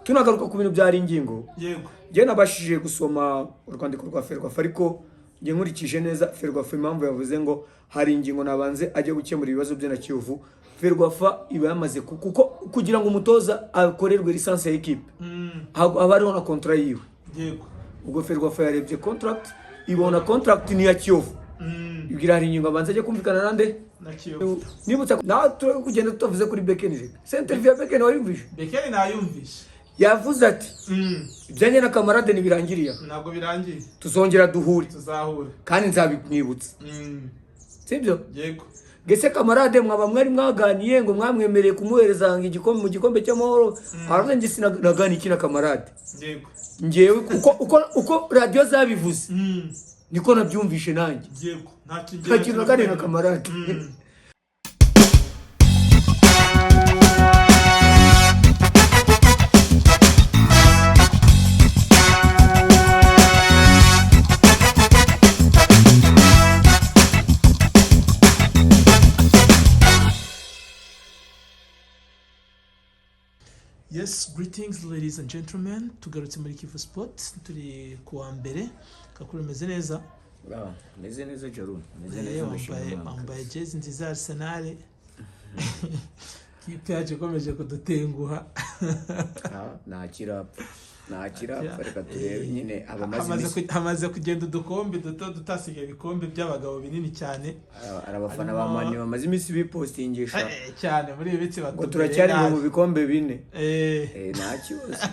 Tunagaruka ku bintu byari ingingo. Yego. Njye nabashije gusoma urwandiko rwa Ferwafa, ariko njye nkurikije neza Ferwafa impamvu yavuze ngo hari ingingo nabanze ajye gukemura ibibazo bye na Kiyovu. Ferwafa iba yamaze kuko kugira ngo umutoza akorerwe licence ya ekipe haba hariho na contrat yiwe. Ubwo Ferwafa yarebye contract, ibona contract ni iya Kiyovu, ibwira hari ingingo abanza ajye kumvikana nande? Na Kiyovu. Nibutsa nawe turi kugenda tutavuze kuri Bekeni. Reka se interview ya Bekeni wayumvise? Bekeni nayumvishe. Yavuze ati ibyanjye na Camarade ntibirangiriye aha. Ntabwo birangiye. Tuzongera duhure. Tuzahura. Kandi nzabimwibutsa. Sibyo? Yego. Gese Camarade mwaba mwari mwaganiye ngo mwamwemereye kumuhereza ngo igikombe mu gikombe cy'amahoro? Aravuze njye sinaganiye iki na Camarade. Njyewe uko radiyo zabivuze niko nabyumvishe nanjye. Yego, nta kintu. Nta kintu naganiye na Camarade. Yes, greetings ladies and gentlemen. Tugarutse muri Kivu Sport, turi kuwa mbere. Kakuru, meze neza? Meze neza Jaru, meze. Wambaye jezi nziza ya Arsenal. Kipe yacu ikomeje kudutenguha. Nta kirapfa, nta kirapfa, reka turebe nyine abamaze iminsi. Hamaze kugenda udukombe duto dutasigaye, ibikombe by'abagabo binini cyane. Hari abafana ba Mani bamaze iminsi bipostingisha Cyane muri ibi bitsi ngo batubereye turacyari nabi. mu bikombe bine. Nta kibazo,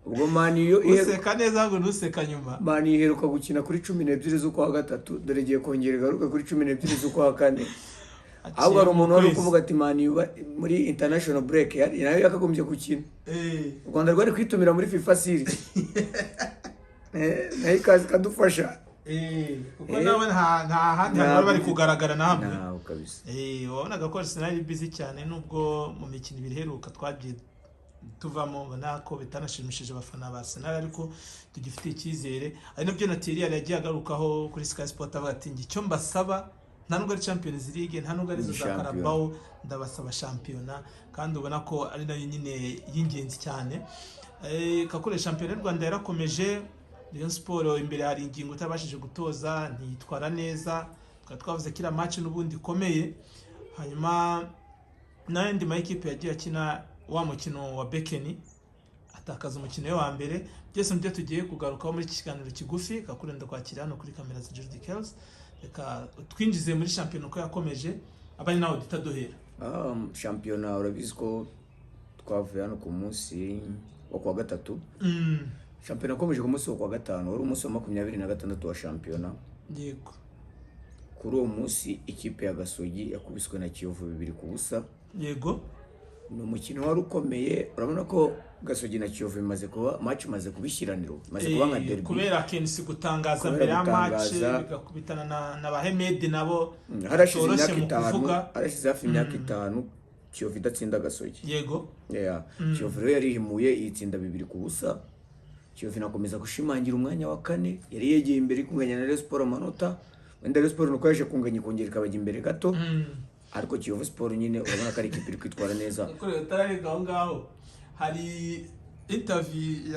ubwo Mani iyo Useka neza ngo ntuseka nyuma. Mani iheruka gukina kuri 12 z'ukwa gatatu, dore igiye kongera igaruka kuri 12 z'ukwa kane. Ahubwo hari umuntu wari Kwezi. kuvuga ati Mani muri international break nayo yakagombye gukina. U Rwanda rwari kwitumira muri FIFA series, nayo ikaza ikadufasha. Kuko nawe nta handi hantu bari bari kugaragara na hamwe. Ntawe kabisa. Wabonaga ko Arsenal iri busy cyane, nubwo mu mikino ibiri iheruka twagiye tuvamo, ubona ko bitanashimishije abafana ba Arsenal, ariko tugifitiye icyizere. Ari nabyo na Thierry yari yagiye agarukaho kuri Sky Sport, avuga ati njye icyo mbasaba nta nubwo ari Champions League, nta nubwo ari izo Ni za shampiyona. Carabao, ndabasaba shampiyona, kandi ubona ko ari nayo nyine y'ingenzi cyane. Kakure, shampiyona y'u Rwanda yarakomeje. Rayon Sport imbere hari ingingo itabashije gutoza, ntiyitwara neza. Twari twavuze ko iriya match n'ubundi ikomeye. Hanyuma n'ayandi ma ekipe yagiye akina wa mukino wa Bekeni atakaza umukino we wa mbere. Byose mu byo tugiye kugarukaho muri iki kiganiro kigufi. Kakure, ndakwakira hano kuri kamera za Judy Kells. Reka twinjize muri shampiyona uko yakomeje, aba ari nawe duhita duhera. Shampiyona urabizi ko twavuye hano ku munsi wo kuwa gatatu. Shampiyona yakomeje ku munsi wo kuwa gatanu, wari umunsi wa 26 wa shampiyona. Kuri uwo munsi ikipe ya Gasogi yakubiswe na Kiyovu 2-0. Ni umukino wari ukomeye. Urabona ko Gasogi na Kiyovu bimaze kuba match, imaze kuba ishyiraniro, imaze kuba nka derby. Kubera kenshi gutangaza Kubera mbere ya match gutangaza. bigakubitana na ba Hemedi nabo Harashize batoroshye imyaka mu 5 kuvuga. Harashize hafi imyaka 5 Kiyovu idatsinda Gasogi. Yeah. Kiyovu rero yarihimuye iyitsinda 2-0. Kiyovu inakomeza gushimangira umwanya wa kane yari yegeye imbere, kunganya na Rayon Sport amanota. Wenda Rayon Sport nuko yaje kunganya ikongera ikabajya imbere gato, ariko Kiyovu Sport nyine urabona ko ari ikipe iri kwitwara neza. Kure utararenga aho ngaho, hari interview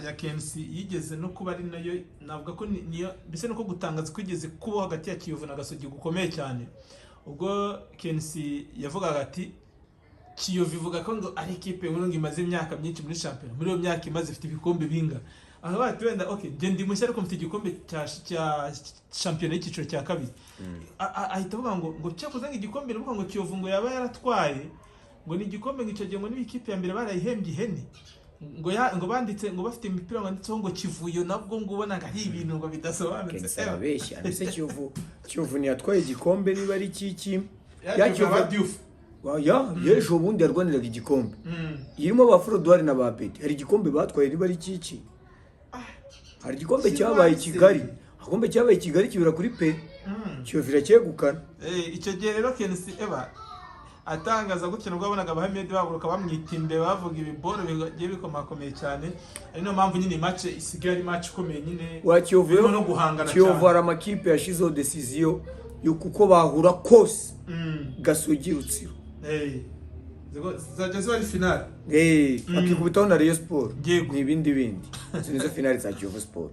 ya KNC yigeze no kuba ari nayo navuga ko niyo mbese nuko gutangaza kwigeze kubaho hagati ya Kiyovu na Gasogi gukomeye cyane, ubwo KNC yavugaga ati Kiyovu ivuga ko ngo ari ikipe nkuru, ngo imaze imyaka myinshi muri shampiyona, muri iyo myaka imaze ifite ibikombe binga. Aho bati wenda okay, njye ndi mushya ariko mfite igikombe cya shampiyona y'icyiciro cya kabiri. Ahita avuga ngo cyakoze ngo igikombe ndavuga ngo Kiyovu ngo yaba yaratwaye ngo ni igikombe, ngo icyo gihe ngo niba ikipe ya mbere barayihembye ihene, ngo banditse ngo bafite imipira ngo handitseho ngo Kivuyo, nabwo ngo ubonaga ari ibintu ngo bidasobanutse. Kenshi arabeshya. Mbese Kiyovu ntiyatwaye igikombe niba ari kiki ya ya Kiyovu Kiyovu Diouf. Ya y'ejo bundi yarwaniraga igikombe irimo ba Frodouard na ba Peti. Hari igikombe batwaye niba ari kiki, hari igikombe cyabaye i Kigali, igikombe cyabaye i Kigali kibera kuri pe Kiyovu iracyegukana. Icyo gihe rero Kensi eba atangaza gutyo, nubwo wabonaga abahamedi bahaguruka bamwita imbere, bavuga ibiboro bigiye bikomakomeye cyane, ari niyo mpamvu nyine match isigaye ari match ikomeye nyine Wa Kiyovu birimo no guhangana Kiyovu cyane. hari amakipe yashizeho decision y'uko uko bahura kose, Gasogi, Rutsiro Eh, Zajya ziba ari finale. Akikubitaho na Rayon Sport. Ni ibindi bindi. Izo nizo finale za Kiyovu Sport.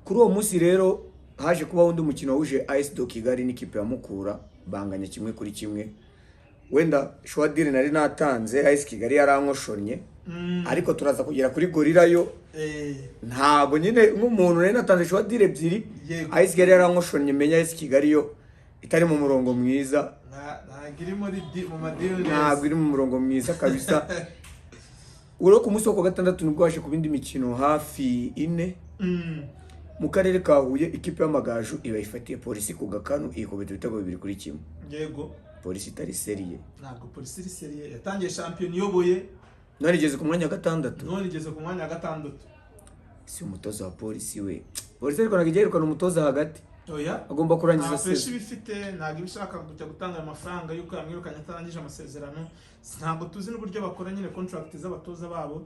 Kuri uwo munsi rero haje kubaho undi mukino wahuje AS do Kigali n'ikipe ya Mukura, banganya 1-1. Wenda Shwadiri nari natanze AS Kigali yarankoshonnye, ariko turaza kugera kuri Gorilla yo. Ntabwo nyine nk'umuntu nari natanze Shwadiri ebyiri, AS Kigali yarankoshonnye, menya AS Kigali yo itari mu murongo mwiza. Ntabwo iri muri mu madini neza. Ntabwo iri mu murongo mwiza kabisa. Uro ku munsi wo ku gatandatu nibwo haje kuba indi mikino hafi ine. Mu karere ka Huye ikipe y'Amagaju iba ifatiye Polisi ku gakanu, ikubita ibitego 2-1. Polisi itari sérieux. Ntabwo Polisi iri sérieux, yatangiye shampiyona iyoboye. None igeze ku mwanya wa gatandatu. None igeze ku mwanya wa gatandatu. Si umutoza wa Polisi we, Polisi ariko ntabwo ijya yirukana umutoza hagati. Oya. Agomba kurangiza Nta pressure saison. iba ifite, ntabwo iba ishaka kujya gutanga ayo mafaranga y'uko yamwirukanye atarangije amasezerano. Ntabwo tuzi n'uburyo bakora nyine contract z'abatoza babo,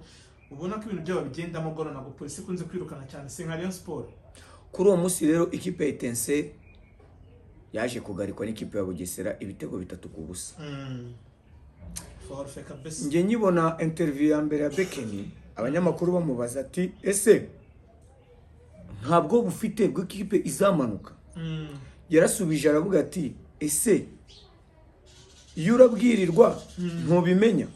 ubona ko ibintu byabo bigendamo goro. Ntabwo Polisi ikunze kwirukana cyane, si nka Rayon Sport. Kuri uwo munsi rero ikipe ya Etincelle yaje kugarikwa n'ikipe ya Bugesera ibitego 3-0. Forfait kabisa. Njye nkibona interview ya mbere ya Bekeni, abanyamakuru bamubaza ati: "Ese ntabwo bufite bw'ikipe izamanuka?" Yarasubije aravuga ati: "Ese iyo urabwirirwa ntubimenya?"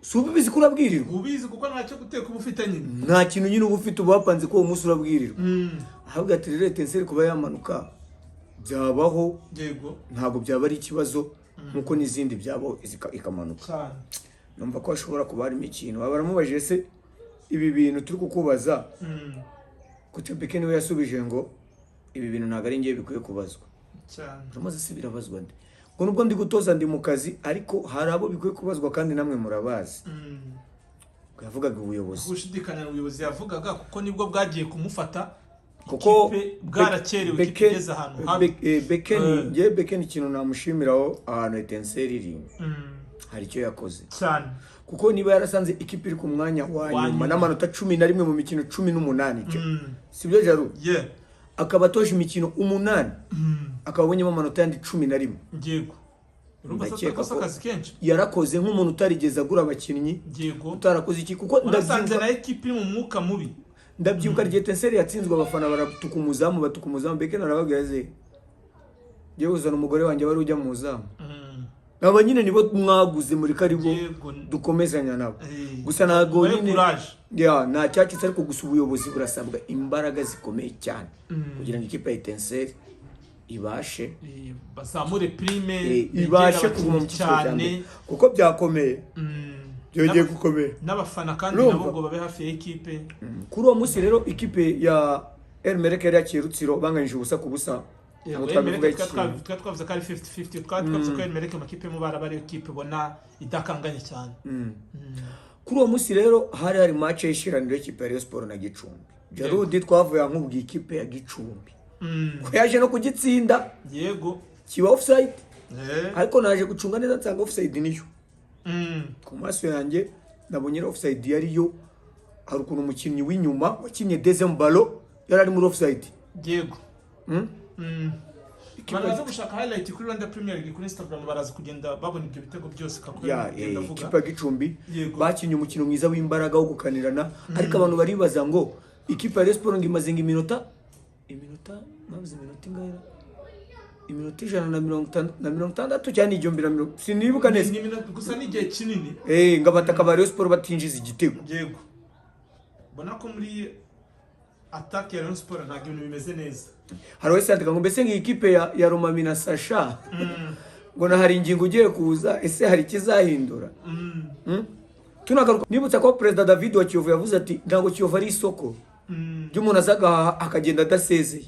Si ubizi ko urabwirirwa? Ubizi, kuko ntacyo guteka uba ufite nyine. Nta kintu nyine uba ufite, uba wapanze ko uwo munsi urabwirirwa. Ahubwo ati: "Rero Etincelle kuba yamanuka byabaho, ntabwo byaba ari ikibazo nkuko n'izindi byabaho ikamanuka." Numva ko hashobora kuba harimo ikintu. Baba baramubajije: "Se ibi bintu turi kukubaza?" Kuko Bekeni we yasubije ngo: "Ibi bintu ntabwo ari ngewe bikwiye kubazwa." Uramaze se birabazwa nde? Ngo nubwo ndi gutoza, ndi mu kazi, ariko hari abo bikwiye kubazwa kandi namwe murabazi. Yavugaga ubuyobozi. Gushidikanya ubuyobozi yavugaga, kuko nibwo bwagiye kumufata. Kuko Ikipe bwarakerewe, ikipe igeze ahantu habi. Bekeni, ngewe Bekeni ikintu namushimiraho, ahantu Etincelle iri hari icyo yakoze. Kuko niba yarasanze ikipe iri ku mwanya wa Wa nyuma nyuma. n'amanota 11 mu mikino 18, sibyo Jaru? Yeah. Akaba atoje imikino umunani, akaba abonyemo amanota yandi 11. Yego, urumva se Ndakeka atakoze ko akazi kenshi. yarakoze nk'umuntu utarigeze agura abakinnyi, utarakoze iki, kuko Wanasanze ndabyibuka na ekipi iri mu mwuka mubi. Ndabyibuka rya Etincelle yatsinzwe, abafana baratuka umuzamu, batuka umuzamu. Bekeni arababwira: "Ze ngewe uzana umugore wanjye wari ujya mu zamu." Aba nyine nibo mwaguze muri karibo, dukomezanya nabo. Gusa ntabwo Bahe nyine courage. Ya, nta cyacitse, ariko gusa ubuyobozi burasabwa imbaraga zikomeye cyane kugira ngo ikipe ya Etincelle ibashe Bazamure prime, begere ibashe kuguma mu abakinnyi cyiciro cya cyane. mbere, kuko byakomeye, byongeye gukomera. N'abafana kandi Urumva? nabo ngo babe hafi ya ekipe. Kuri uwo munsi rero ikipe ya El Merreikh yari yakiriye Rutsiro, banganyije 0-0. Ntabwo twabivuga Emelec ikintu. twari twavuze ko ari 50-50, twari twavuze ko Emelec amakipe mu bara ari ekipe ubona idakanganye cyane. Kuri uwo munsi rero hari match y'ishiraniro y'ikipe ya Rayon Sport na Gicumbi. Jarudi, twavuye aho nkubwiye ikipe ya Gicumbi ko yaje no kugitsinda, kiba offside, ariko naje gucunga neza nsanga offside niyo. Ku maso yanjye nabonye ari offside yariyo. Hari ukuntu umukinnyi w'inyuma wakinnye deuxième ballon yari ari muri offside. Abantu baza gushaka highlight kuri Rwanda Premier League kuri Instagram baraza kugenda babona ibyo bitego byose Kakule Ya, kugenda avuga. ikipe ya Gicumbi bakinnye umukino mwiza w'imbaraga wo gukanirana, ariko abantu baribaza ngo ikipe ya Rayon Sport ngo imaze ngo iminota, bavuze iminota ingahe? Iminota 150 na 60 cyangwa 1050, sinibuka neza. Ni iminota gusa, ni igihe kinini. Ngo abataka ba Rayon Sport batinjiza igitego. Yego, mbona ko muri attaque ya Rayon Sport ntabwo ibintu bimeze neza. Hari wese yandika ngo: "Mbese ngo iyi kipe ya Romami na Sasha ngo na hari ingingo ugiye kuza, ese hari ikizahindura?" Tunagaruka nibutsa ko Perezida David wa Kiyovu yavuze ati: "Ntabwo Kiyovu ari isoko ry'umuntu aza agahaha akagenda adasezeye."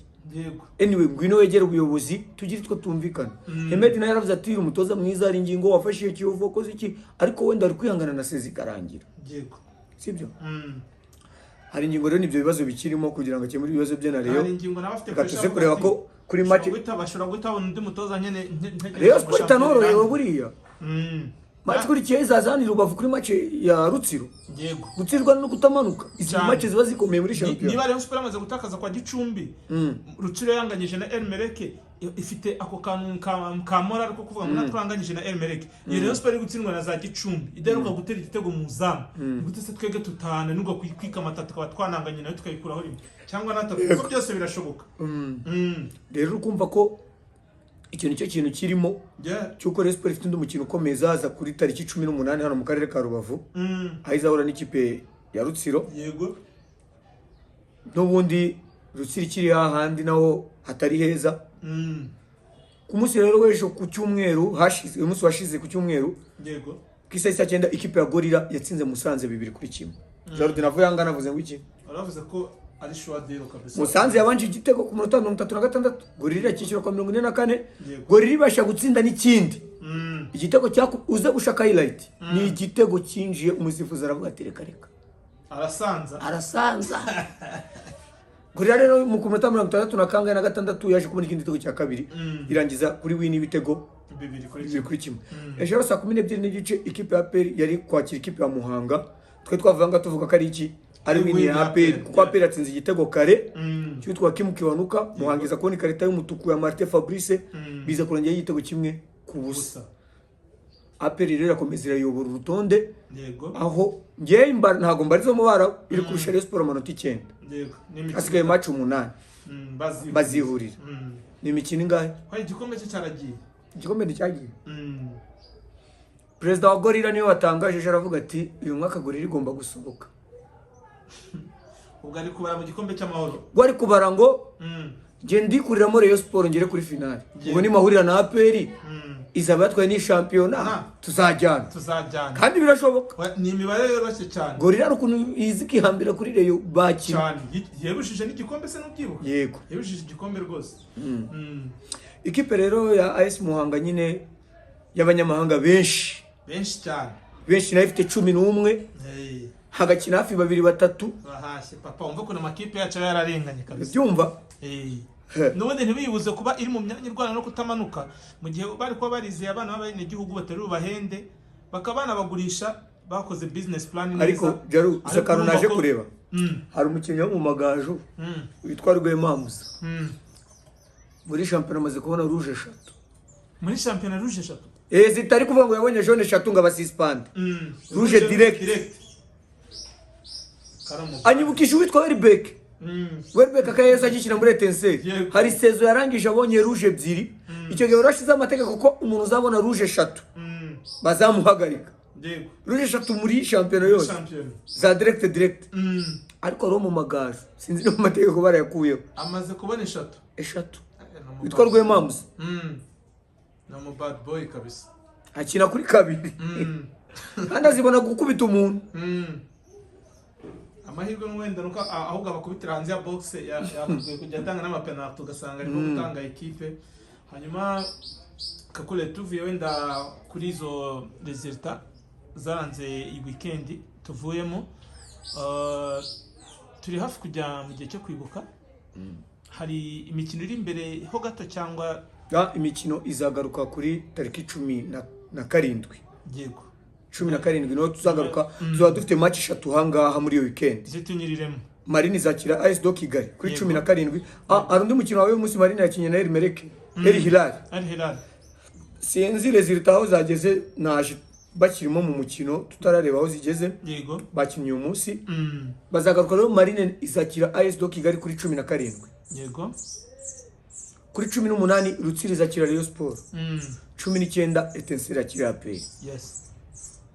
Anyway, ngwino wegere ubuyobozi tugire utwo tumvikana. Hemedi nawe yaravuze ati: "Umutoza mwiza, hari ingingo wafashe iyo Kiyovu, wakoze iki, ariko wenda ari kwihangana na sezi ikarangira." Sibyo? Hari ingingo rero, nibyo bibazo bikirimo kugira ngo akemure ibibazo bye na Hari Rayon. ingingo nawe afite Reka pressure, tuze avuga kureba ati, ko kuri match bashobora guhita babona undi mutoza nyine ntegereje Rayon ngo Sport shampiyona itanorohewe irangire. buriya. Match ikurikiye izaza hano i Rubavu kuri match ya Rutsiro. Gutsirwa no kutamanuka, izi match ziba zikomeye muri shampiyona. Niba Rayon Sport yamaze gutakaza kwa Gicumbi, Rutsiro yanganyije na El Merreikh. Ifite ako kantu ka moral ko kuvuga ngo natwanganyije na El Merreikh. Iyo Rayon Sport iri gutsindwa na za Gicumbi, idaheruka gutera igitego mu zamu, ni gute se twebwe tutananirwa kwikamata, tukaba twananganye nayo, tukayikuraho rimwe cyangwa n'atatu, kuko byose birashoboka? Rero ukumva ko icyo nicyo kintu kirimo cy'uko Rayon Sport ifite undi mukino ukomeye uzaza kuri tariki 18 hano mu karere ka Rubavu, aho izahura n'ikipe ya Rutsiro. N'ubundi Rutsiro ikiri hahandi naho hatari heza. Ku munsi rero w'ejo ku cyumweru hashize, uyu munsi washize ku cyumweru, ku isaha 9:00, ikipe ya Gorilla yatsinze Musanze 2-1. Jarudi navuye ahangana avuze ngo iki? Baravuze ko ari shuwadero kabisa. Musanze yabanje igitego ku munota 36, Gorilla irakishyura kwa 44. Gorilla ibasha gutsinda n'ikindi igitego cyaku uze gushaka highlight, ni igitego cyinjiye, umusifuzi aravuga ati: "Reka reka." Arasanza. Arasanza. Gorilla rero mu ku munota mirongo itandatu na kangahe na gatandatu yaje kubona ikindi gitego cya kabiri, irangiza kuri win ibitego 2 kuri 2-1. Ejo rero saa 12:30 ikipe ya APR yari kwakira ikipe ya Muhanga. Twe twavuga tuvuga ko ari iki, ari win ya APR, kuko APR yatsinze igitego kare cyitwa Kim Kiwanuka. Muhanga iza kubona ikarita y'umutuku ya Martin Fabrice, biza kurangira igitego 1-0. Busa. APR rero irakomeza irayobora urutonde, aho ngewe ntabwo mbarizo mu Barabu, iri kurusha Rayon Sport amanota 9. N'imikino Hasigaye match 8. Bazihurira. Bazihurira. Ni imikino ingahe? Kwa igikombe cye cyaragiye. Igikombe nticyagiye. Perezida wa Gorilla niwe watangaje ejo, aravuga ati: "Uyu mwaka Gorilla igomba gusohoka." Ubwo ari kubara mu gikombe cy'amahoro. Ubwo ari kubara ngo nge ndikuriramo Rayon Sport ngere kuri finale, ubwo nimahurira na APR izaba yatwaye ni shampiyona, tuzajyana. Tuzajyana. Kandi birashoboka. Ni imibare yoroshye cyane. Gorilla hari ukuntu izi ikihambira kuri Rayon bakina. Cyane. Yebushije n'igikombe se, n'ubyibuka? Yego. Yebushije igikombe rwose. Ikipe rero ya AS Muhanga nyine y'abanyamahanga benshi, Benshi cyane. benshi, nayo ifite 11, Hey, hagakina hafi babiri batatu. Bahashye papa, wumva ukuntu amakipe yacu aba yararenganye kabisa. Byumva. Hey. He. N'ubundi ntibiyibuze kuba iri mu myanya irwana no kutamanuka, mu gihe bari kuba barizeye abana b'abenegihugu batari bubahende, bakaba banabagurisha bakoze business plan neza. Ariko Jaru, gusa Ariko akantu urumva naje kureba, hari umukinnyi wo mu Magaju witwa Rwemamusa. Muri shampiyona amaze kubona rouge eshatu. Muri shampiyona rouge eshatu? Eh, zitari kuvuga ngo yabonye jaune eshatu ngo abasuspende. Rouge direct. Karamu. Anyibukisha uwitwa Welbeck. Welbeck akayesa agishyira muri Etincelles. Hari saison yarangije abonye rouge ebyiri. Icyo gihe warashizeho amategeko ko umuntu uzabona rouge eshatu bazamuhagarika. Rouge eshatu muri shampiyona yose. Shampiyona. Za direct direct. Ariko hariho mu Magaju, sinzi niba amategeko barayakuyeho. Amaze kubona eshatu? Eshatu. Ni umu Witwa bad- Rwemamusa. Ni umu bad boy kabisa. Akina kuri kabiri. Kandi azibona gukubita umuntu. Amahirwe wenda nuko ahubwo abakubitira hanze ya box, yakwiye kujya atanga n'amapenalty, ugasanga arimo gutanga ekipe. Hanyuma kakure, tuvuye wenda kuri izo résultats zaranze iyi weekend tuvuyemo, turi hafi kujya mu gihe cyo kwibuka. Hari imikino iri imbere ho gato cyangwa? Imikino izagaruka kuri tariki 17. 17 niho tuzagaruka, tuzaba dufite match eshatu ahangaha muri iyo weekend. Zitunyuriremo. Marine izakira AS do Kigali kuri 17. Hari undi mukino wawe umunsi, Marine yakinnye na El Merreikh, El Hilal. Al Hilal. Sinzi résultat aho zageze, naje bakirimo mu mukino tutarareba aho zigeze. Bakinnye uyu munsi. Bazagaruka rero, Marine izakira AS do Kigali kuri 17. Kuri 18 Rutsiro izakira Rayon Sport. 19 Etincelles irakira APR. Yes,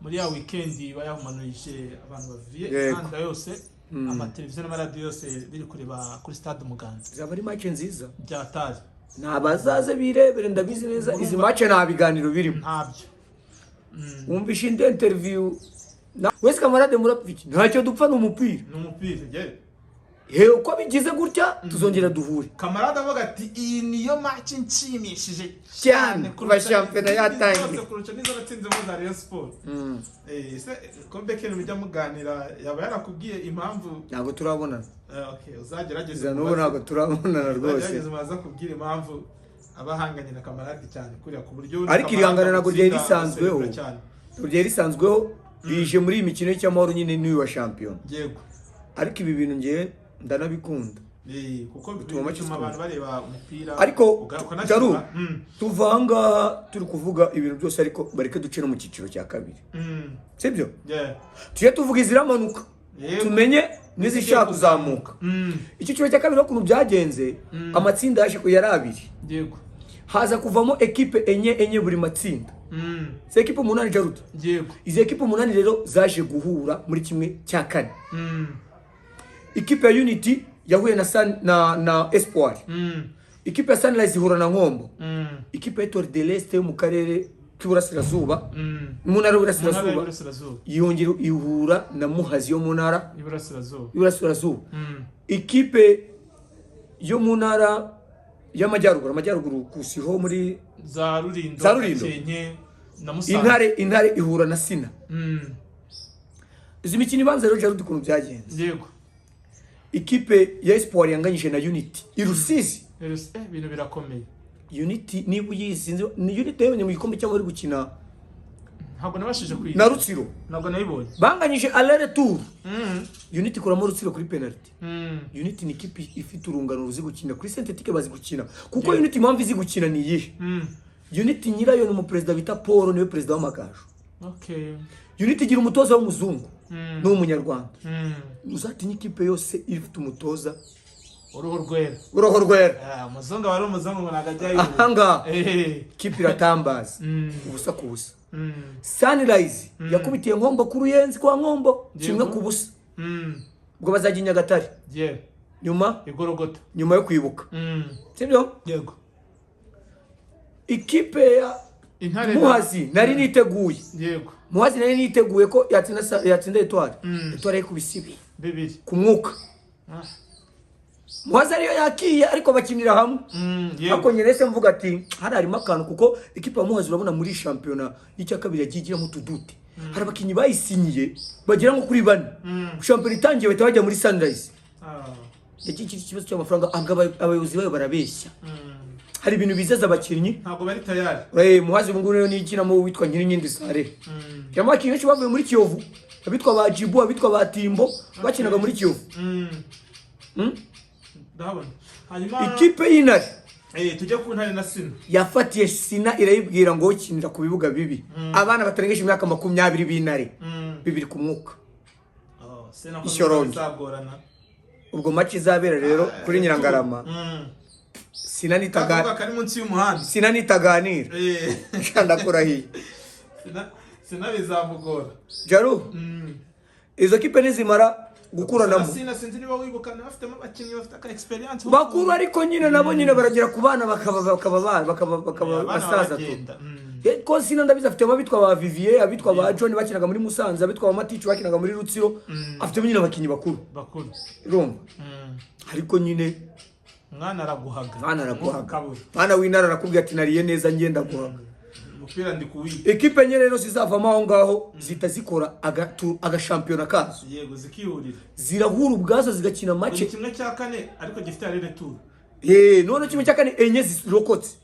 muri ya weekend iba yahumanurije abantu bavuye imihanda yose, amateleviziyo n'amaradiyo yose biri kureba kuri stade Umuganda. Zaba ari match nziza. Byatari. Ni abazaze birebere, ndabizi neza izi match nta biganiro birimo. Ntabyo. Wumvishe indi interview wese kamarade murapfiki, ntacyo dupfa, ni umupira. Ni umupira ye. He, uko bigize gutya tuzongera duhure. Kamarade avuga ati: "Iyi niyo match nshimishije Cyane, kuva kurusha shampiyona izindi yatangiye." zose, kurusha n'izo natsinzemo za Rayon Sport." Se ko Bekeni mujya muganira, yaba yarakubwiye impamvu? Ntabwo turabonana. Okay, uzagerageze Iza n'ubu ntabwo turabonana rwose. Uzagerageze umubaze, akubwire impamvu aba ahanganye na Kamarade cyane kuriya, ku buryo Ariko iri hangana ntabwo ryari Kamarade risanzweho. amuserura cyane. Ryari risanzweho, rije muri iyi mikino y'icyamahoro nyine n'uyu wa shampiyona. Ariko ibi bintu ngewe ndanabikunda. Kuko Bituma match bituma abantu zikomeza. bareba umupira Ariko ukanashyira. Jaru, tuva ahangaha turi kuvuga ibintu byose, ariko bareke duce no mu cyiciro cya kabiri, sibyo? Yeah. Tujye tuvuga iziramanuka, tumenye n'izishaka kuzamuka. Icyiciro cya kabiri, ukuntu byagenze, amatsinda yaje yari abiri, haza kuvamo ekipe enye enye buri matsinda, si ekipe 8, Jaruta? Yego. Izi ekipe 8 rero zaje guhura muri 1/4. Ikipe ya Unity yahuye na San, na Espoir. Ikipe ya Sunrise ihura na Nkombo. Ikipe ya Etoile de l'Est yo mu karere k'iburasirazuba, mu ntara Mu ntara y'Iburasirazuba, y'Iburasirazuba, yongera ihura na Muhazi yo mu ntara y'Iburasirazuba. y'Iburasirazuba. Ikipe yo mu ntara y'Amajyaruguru, amajyaruguru kusiho muri za Rulindo, Za Rulindo. Gakenke na Musanze. Intare ihura na Sina. Izi mikino ibanza rero, Jarude, ukuntu byagenze, ikipe ya Espoir yanganyije na Unity i Rusizi. Rero, ibintu birakomeye. Unity niba uyizi, ni Unity yabonye mu gikombe cyangwa bari gukina Ntabwo nabashije kwiga. na Rutsiro. Ntabwo nayibonye. Banganyije aller-retour, Unity ikuramo Rutsiro kuri penalty. Unity ni ikipe ifite urungano ruzi gukina kuri synthétique, bazi gukina kuko Unity impamvu izi gukina ni iyihe? Unity nyirayo ni umuperezida bita Paul, niwe perezida w'Amagaju. Unity igira umutoza w'umuzungu n'uw'umunyarwanda. Uzatinye ikipe yose ifite umutoza Uruhu rwera. Uruhu rwera. Ah, umuzungu aba ari umuzungu, ngo ntabwo ajya yubu. Ahangaha ikipe iratambaza, 0-0. Sunrise yakubitiye Nkombo ku Ruyenzi kwa Nkombo, 1-0. Ubwo bazajya i Nyagatare nyuma Igorogota. nyuma yo kwibuka, sibyo? Yego. Ikipe ya Intare Muhazi nari niteguye, Muhazi nari niteguye ko yatsinda yatsinda Etoile. Etoile yikubise 2 2 ku mwuka. Muhazi ariyo yakiye, ariko bakinira hamwe. Ariko nyine se mvuga ati hari harimo akantu, kuko ikipe ya Muhazi urabona muri shampiyona y'icya kabiri yagiye igiramo utudute. Hari abakinnyi bayisinyiye bagera nko kuri bane, shampiyona itangiye bahita bajya muri Sunrise. Yagiye igira ikibazo cy'amafaranga, abayobozi bayo barabeshya. Hari ibintu bizeza abakinnyi. Ntabwo bari tayari. Muhazi ubu ngubu rero niyo ikinamo witwa Nyirinkindi Sare. Kiramo abakinnyi benshi bavuye muri Kiyovu, abitwa ba Jibu, abitwa ba Timbo bakinaga muri Kiyovu. Ndahabona. Hanyuma Ikipe y'Intare tujye ku Ntare na Sina. yafatiye Sina irayibwira ngo kinira ku bibuga bibi, abana batarengeje imyaka 20 b'Intare, 2 ku mwuka. Oh, Sina ko Ishyorongi. bizagorana. Ubwo match izabera rero kuri Nyirangarama, Sina Kavuga kari munsi y'umuhanda. Sina nitaganira, ndakurahiye. Sina bizamugora. Jaru, izo kipe nizimara gukuranamo, Sina, sinzi niba wibuka, bafitemo abakinnyi bafite aka experience. Bakuru, ariko nyine nabo nyine baragera ku bana bakaba bakaba bakaba bakaba Abana basaza tu. baragenda. Ko Sina ndabizi afitemo abitwa ba Vivier, abitwa ba John bakinaga muri Musanze, abitwa ba Maticu bakinaga muri Rutsiro. Afitemo nyine abakinnyi bakuru. Bakuru. Urumva, ariko nyine Mwana araguhaga. Mwana araguhaga. Kabura. Mwana w'Intara arakubwira ati nariye neza, ngenda guhaga. Umupira ndi kuwiga. Ekipe enye rero zizavamo aho ngaho zihita zikora agashampiyona kazo. Yego, zikihurira. Zirahura ubwazo zigakina Buri make. 1/4 ariko gifite aller-retour. None 1/4 enye zirokotse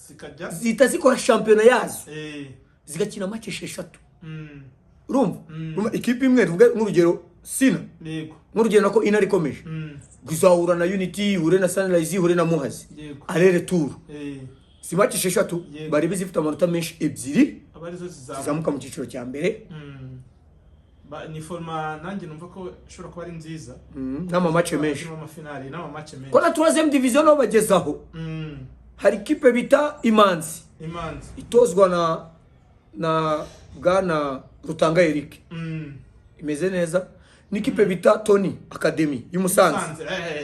Zikajya zihita zikora shampiyona yazo, zigakina match 6. Urumva? Urumva ikipe imwe, tuvuge nk'urugero Sina, nk'urugero nako Intare ikomeje izahura na Unity, ihure na Sunrise, ihure na Muhazi, aller-retour. Si match 6? Yego. Barebe zifite amanota menshi ebyiri Aba arizo zizamuka. zizamuka mu cyiciro cya mbere. Ni format nanjye numva ko ishobora kuba ari nziza. N'ama match menshi. N'amafinali n'ama match menshi. Ko na troisième division nabo bagezaho, hari ikipe bita Imanzi, Imanzi. itozwa na bwana Rutanga Eric, imeze neza, n'ikipe bita Tony Academy y'Umusanze. Musanze,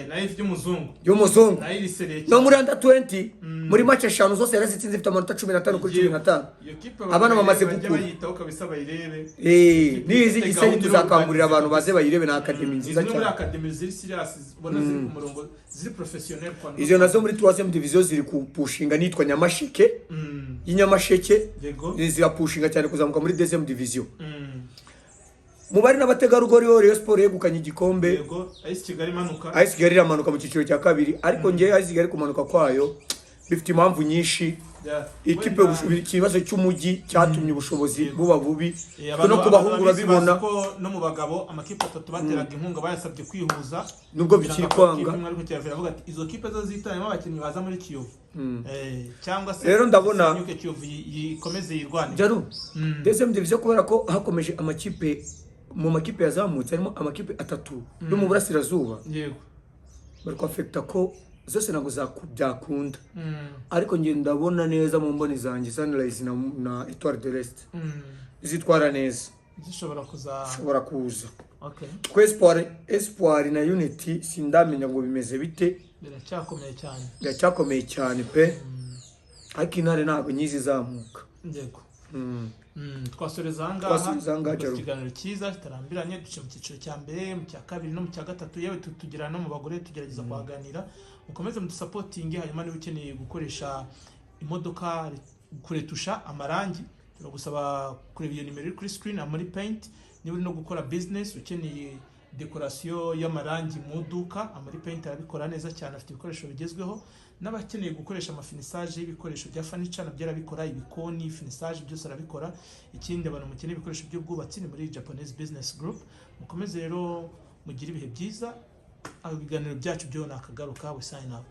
nayo ifite umuzungu. Y'umuzungu. Nayo iri sérieux. No muri under 20, muri match eshanu zose yarazitsinze, ifite amanota 15 kuri 15. Iyo kipe Abana bamaze bajye gukura. bayitaho kabisa, bayirebe. Nizi Ifite Gisenyi, gahunda tuzakangurira abantu y'urwanda. baze bayirebe, na academy nziza Zimwe muri cyane. academy ziri serious, ubona ziri ku murongo, ziri professionnel kwa. Izo nazo muri troisième division ziri kupushinga, nitwa Nyamasheke y'Inyamasheke, zirapushinga cyane kuzamuka muri deuxième division. Mu bari n'abategarugori ho, Rayon Sport yegukanye igikombe. Yego, AS Kigali imanuka. AS Kigali iramanuka mu cyiciro cya kabiri, ariko ngewe AS Kigali kumanuka kwayo bifite impamvu nyinshi. Ikipe Wenda- ikibazo cy'umujyi cyatumye ubushobozi buba bubi. Abantu No ku bahungu babizi bazi urabibona. ko no mu bagabo amakipe atatu bateraga inkunga bayasabye kwihuza Nubwo kugira bikiri ngo akore kwanga. ikipe imwe, ariko Kiyovu iravuga ati izo kipe zo zitayemo abakinnyi baza muri Kiyovu. Cyangwa se Rero ndabona- zisenyuke, Kiyovu yikomeze yirwane. Jaru, deuxième division, kubera ko hakomeje amakipe, mu makipe yazamutse harimo amakipe atatu yo mu burasirazuba, bari kwafekita ko zose ntabwo byakunda. Ariko njye ndabona neza mu mboni zanjye Sunrise na Etoile de l'Est zitwara neza. Zishobora kuza. Zishobora kuza. Ko Espoir na Unity sindamenya ngo bimeze bite. Biracyakomeye cyane. Biracyakomeye cyane pe, ariko Intare ntabwo nyizi izamuka. Yego. Twasoreza aha ngaha. Twasoreza aha ngaha, Dukoze Jaru. ikiganiro cyiza kitarambiranye, duce mu cyiciro cya mbere, mu cya kabiri no mu cya gatatu, yewe tugera no mu bagore tugerageza kuhaganira. Mukomeze mudusapotinge. Hanyuma niba ukeneye gukoresha imodoka, kuretusha amarangi, turagusaba kureba iyo nimero iri kuri screen muri paint. Niba uri no gukora business, ukeneye decoration y'amarangi mu iduka, Amari Paint arabikora neza cyane, afite ibikoresho bigezweho. N'abakeneye gukoresha amafinissage y'ibikoresho bya furniture, nabyo arabikora, ibikoni, finissage, byose arabikora. Ikindi, abantu mukeneye ibikoresho by'ubwubatsi ni muri Japanese Business Group. Mukomeze rero mugire ibihe byiza. Ibiganiro byacu byo nakagaruka. We sign out.